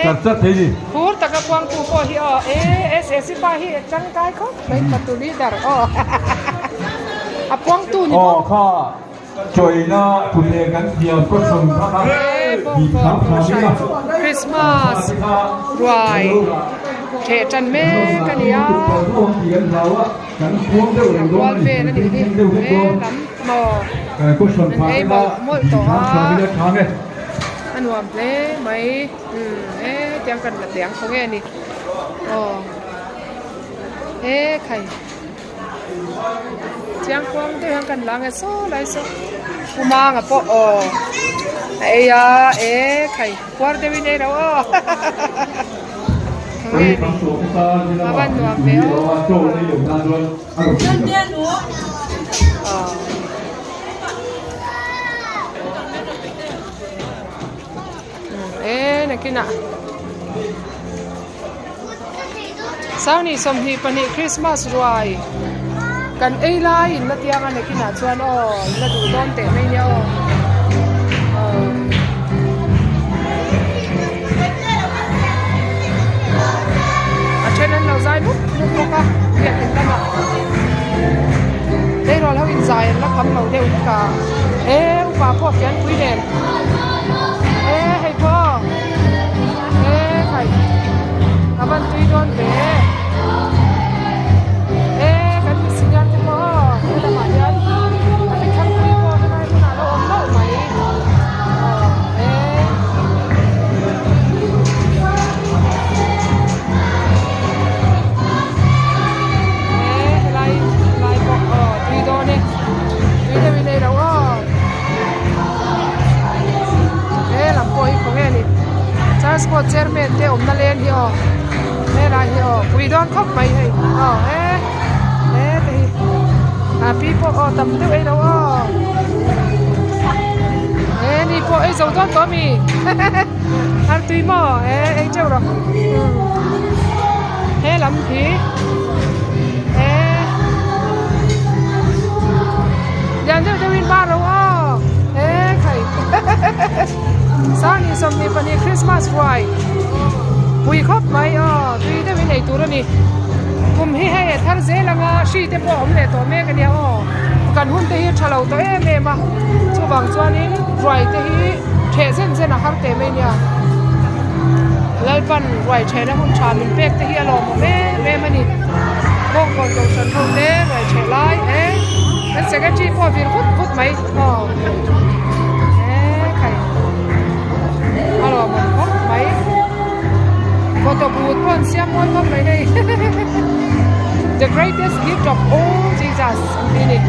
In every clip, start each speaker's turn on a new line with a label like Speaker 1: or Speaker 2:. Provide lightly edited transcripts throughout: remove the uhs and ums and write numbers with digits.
Speaker 1: char char thei ni.
Speaker 2: Phur taka puangtu pawh hi aw e SSC pa hi a tangkai khawp mai fatu leader aw a puangtu ni bawk.
Speaker 1: Aw kha chawina thuthleng kan thiam ka sawn kha kha bik hram hram ila.
Speaker 2: Christmas ruai theh tan mek a ni a. Rual vel a nih hi he lam maw an ei mawlh mawlh tawh a a nuam hle mai umm he tiang kan la tiang khaw nge ni aw he khai chiang kuang deuh hian kan la nge saw lai saw pumanga pawh aw a ei a e khai puar deuhin ei lo aw. A van nuam ve aw. E nakinah Sangni 22 Christmas ruai kan ei lai in la tiang a nakinah chuan aw in la duh dawn teh mai nia aw. A then an lo zai mup mup bawk a biakin lamah tleirawl ho in zai an la kham lo deuh hlek a e upa pawh fianpui nen e hei pawh e khai a van tui dawn ve e kan mi senior te pawh aw helamah hian a mi thangpui pawh helai hmunah a lo awm hlauh mai. Transport chairman te awmna leng hi aw helai hi aw pui dawn khawp mai hei aw he he te hi a pi pawh aw tam deuh ei lo aw. He ni pawh ei zo dawn tawh ami har tui maw he ei teuh rawh he lam hi he lian deuh deuh in bar ro aw he khai sangni 22 Christmas ruai pui khawp mai aw tui deuh in ei tur ani kum hi hei a thar zel anga hri te pawh a awm leh tawh mek ania aw. Kan hun te hi tha lo tawh em em a, chuvang chuanin ruai te hi theh zen zen a har teh mai nia. Lalpan ruai thehna hun tha min pek te hi a lawmawm em em a ni. Bawngkawn Kohhran ho te ruai theh lai e kan secretary pawh a vir vut vut mai aw e khai a lawmawm khawp mai. Photo booth pawh an siam mawi khawp mai hei. The greatest gift of all Jesus an ti ni.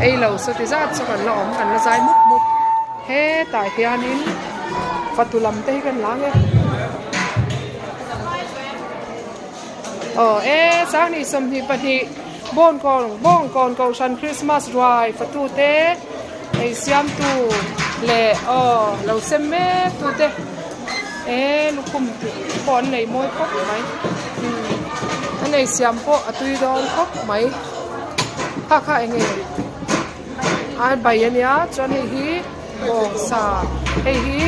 Speaker 2: Ei lo saw ti zat saw kan la awm kan la zai mup mup hetah hianin fatu lam te hi kan la ang e. Aw e sangni 22 Bawngkawn Bawngkawn Kohhran Christmas ruai fatu te ei siamtu leh aw lo sem mek tu te e lukhum pawh an nei mawi khawp mai umm an ei siam pawh a tui dawn khawp mai kha kha eng nge a bai a nia chuan hei hi bawngsa hei hi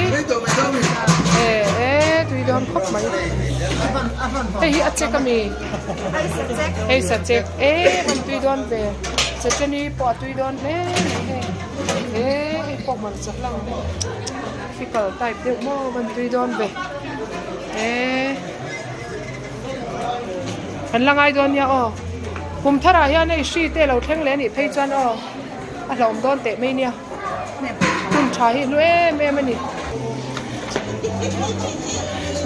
Speaker 2: e e tui dawn khawp mai hei hi a chek a mi hei sa chek e rawn tui dawn ve checheni pawh a tui dawn hle mai hei e hei pawh hmarcha hlang fickle type deuh maw rawn tui dawn ve e kan la ngai dawn nia aw kum tharah hian hei hri te lo thleng leh a nih phei chuan aw a hlauhawm dawn teh mai nia. Hun tha hi hlu em em a ni.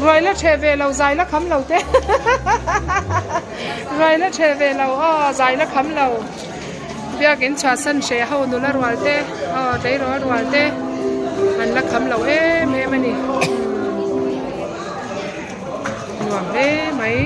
Speaker 2: Ruai la theh ve lo zai la kham lo te Ruai la theh ve lo aw zai la kham lo Biakin chhuahsan hreh ho nula rual te aw tleirawl rual te an la kham lo em em a ni. Nuam hle mai.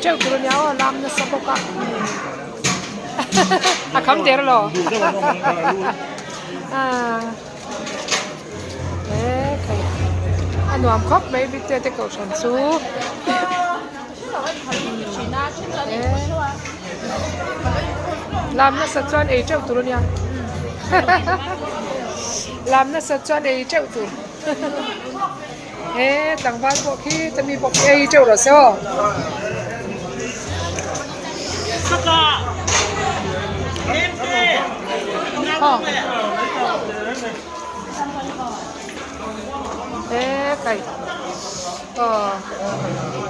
Speaker 2: teuh tur ania aw lam nasa bawk a a kham der lo e khai a nuam khawp mai Victor te kohhran chu lam nasa chuan ei teuh tur ania lam nasa chuan ei teuh tur. He tlangval pawh khi chumi pawh khi ei teuh rawh se aw. He kai aw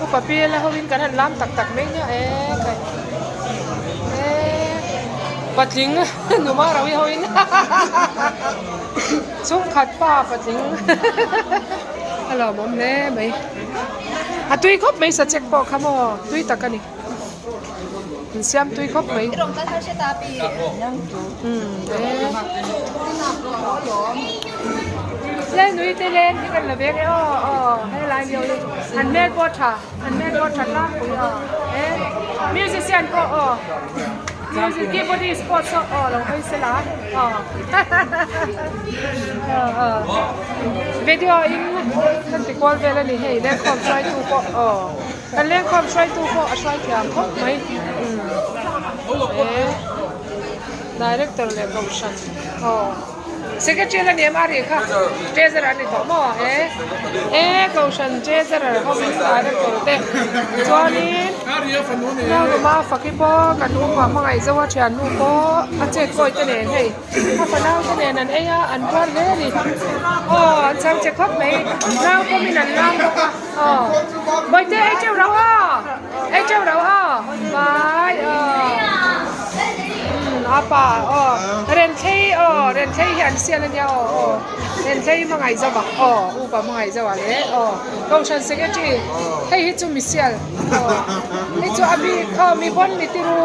Speaker 2: upa pi la ho in kan han lam tak tak mai nia e kai e patling numa ro hi ho in Chhungkhat pa patling a lawmawm hle mai. A tui khawp mai sachek pawh kha maw tui tak a ni. An siam tui khawp mai. Len nui te len hi kan la veng e aw aw helai lio hi an hmel pawh tha an hmel pawh tha tlangpui aw e musician pawh aw. Music keyboardist pawh saw aw lo hawi sela aw aw video in kan ti kual vel a ni hei lengkhawm hruaitu pawh aw kan lengkhawm hruaitu pawh a hruai thiam khawp mai e director leh kohhran aw. Secretary la ni em a ri kha treasurer a ni tawh maw he e kohhran treasurer hovin director te chuanin Lalruma faki pawh kan upa hmangaih zo a thiannu pawh a chet kawi te nen hei a fanau te nen an ei a an puar hle a ni aw an chang che khawp mai nau pawmin an lam bawk a aw bawihte ei teuh rauh aw ei teuh rauh aw vai aw. A pa aw Renthlei aw Renthlei hi an sial ania aw aw Renthlei hmangaih zauh a aw upa hmangaih zauh a le aw Kohhran secretary hei hi chu mi sial aw hei chu a bik aw mi pawn mi tiru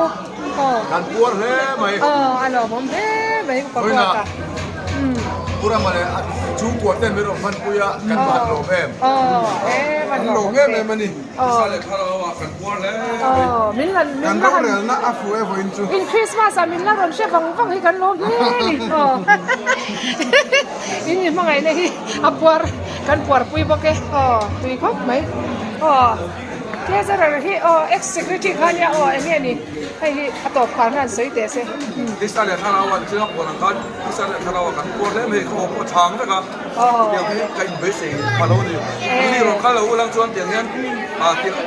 Speaker 2: aw
Speaker 3: Kan puar hle mai
Speaker 2: aw a lawmawm hle mai upa puata
Speaker 3: Purama leh a chhungkua ten min rawn hmanpui a kan van lawm em
Speaker 2: aw e van
Speaker 3: lawm em em a ni.
Speaker 2: Kan
Speaker 3: rorelna a fuh e vawiin chu.
Speaker 2: In Christmas ah min la rawn hre vang vang hi kan lawm hle a ni. In mi hmangaihna hi a puar kan puarpui bawk e. Aw tui khawp mai. Aw Treasurer hi aw ex secretary kha nia aw eng nge ni hei hi a tawp khar hian sawi teh se.
Speaker 3: Krista leh thlarau ah thil a puan ang khan Krista leh thlarau ah kan puar hle mai ka awm pawh a chhang vek a. Tiang hi ka inbeisei pha lo a ni. Ni rawn kal lo ulang chuan tiang hian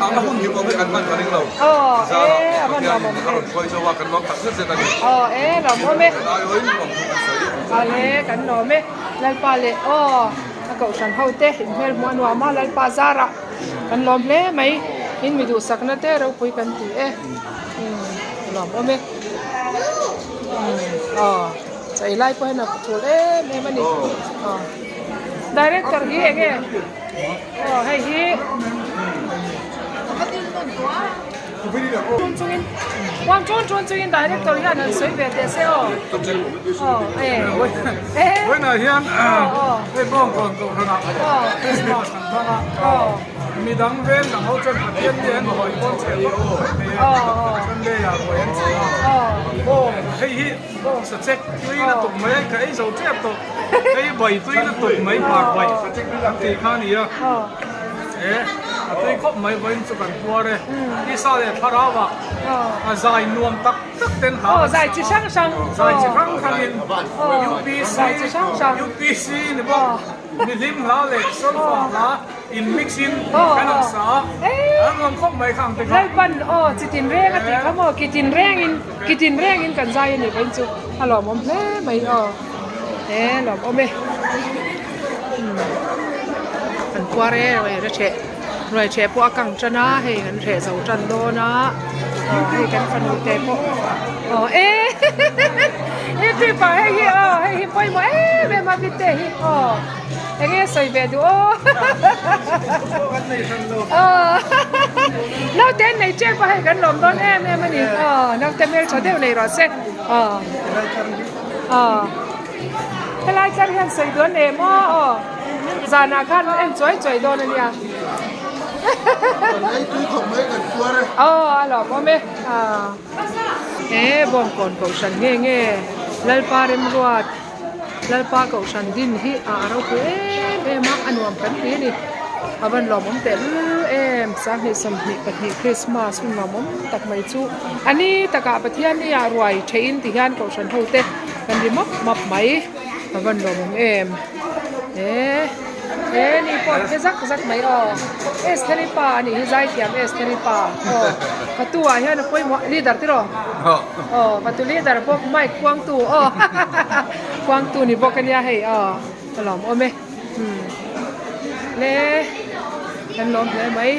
Speaker 3: ang a hun hi awm hi kan hman ka ring lo. Zara Pathianin a rawn hruai zo a, kan lawm tak zet zet a ni.
Speaker 2: Aw e lawmawm e.
Speaker 3: Aiawhin lawm thu kan sawi.
Speaker 2: Ale kan lawm e. Lalpa leh aw a kohhran ho te inhmel hmuh a nuam a Lalpa zara kan lawm hle mai. In mi duhsakna te ropui kan ti e. Lawmawm e. Aw. Chei lai pawh hian a tul em em a ni aw director hi eng nge aw hei hi chun chungin uang chun chun chungin director hian han sawi ve teh se aw aw e e
Speaker 3: vawiinah hian hei bawng kawn kohhranah Christmas kan hmang a
Speaker 2: aw
Speaker 3: midang veng dang ho chuan Pathian te an hawi pawn chhe vak mai a Sunday ah hawi an chhe a bawng hei hi Bawng sachek tui lutuk mai ka ei zo tep tawh hei bai tui lutuk mai hmar bai an tih kha a ni a e a tui khawp mai vawiin chu kan puar e tisa leh thlarau ah a zai nuam tak tak ten hla
Speaker 2: aw zai chi hrang hrang
Speaker 3: zai chi hrang hrang in UPC UPC ni bawk mihlim hla leh solfa hla In mix in kan ang sa a, an rawn khawp mai kha ang te kha.
Speaker 2: Lalpan aw chi tin reng a tih kha maw, ki tin reng in, ki tin reng in kan zai a nih vawiin chu a lawmawm hle mai aw, he lawmawm e. Kan puar e ruai a ṭheh, ruai ṭheh pawh a kang ṭan a, hei kan ṭheh zo ṭan dawn a, aw hei kan fanu te pawh aw e he tih pah hei hi aw hei hi pawimawh em em a bite hi aw. Enge sawi ve duh aw. Naute an nei tep a hei kan lawm dawn em em a ni. Aw naute hmeltha deuh nei rawh se. Aw aw helai tlar hian sawi duh an em aw aw zanah khan en chuai chuai dawn a nia.
Speaker 4: Kan ei tui khawp mai kan puar e.
Speaker 2: Aw a lawmawm e. He Bawngkawn Kohhran nge nge Lalpa Remruat Lalpa Kohhran din hi a ropui em em a, a nuam kan ti a ni. A van lawmawm tehlul em 2022 Christmas hun lawmawm tak mai chu a ni takah Pathian ni ah ruai theih in ti hian Kohhran ho te kan ri map map mai. A van lawmawm em. He he ni pawh a phe zak zak mai aw. Estheri pa a nih hi zaithiam Estheri pa aw. Fatu ah hian a pawimawh leader tiraw? Aw fatu leader bawk mic kuangtu aw kuangtu ni bawk ania hei aw a lawmawm e. Le kan lawm hle mai.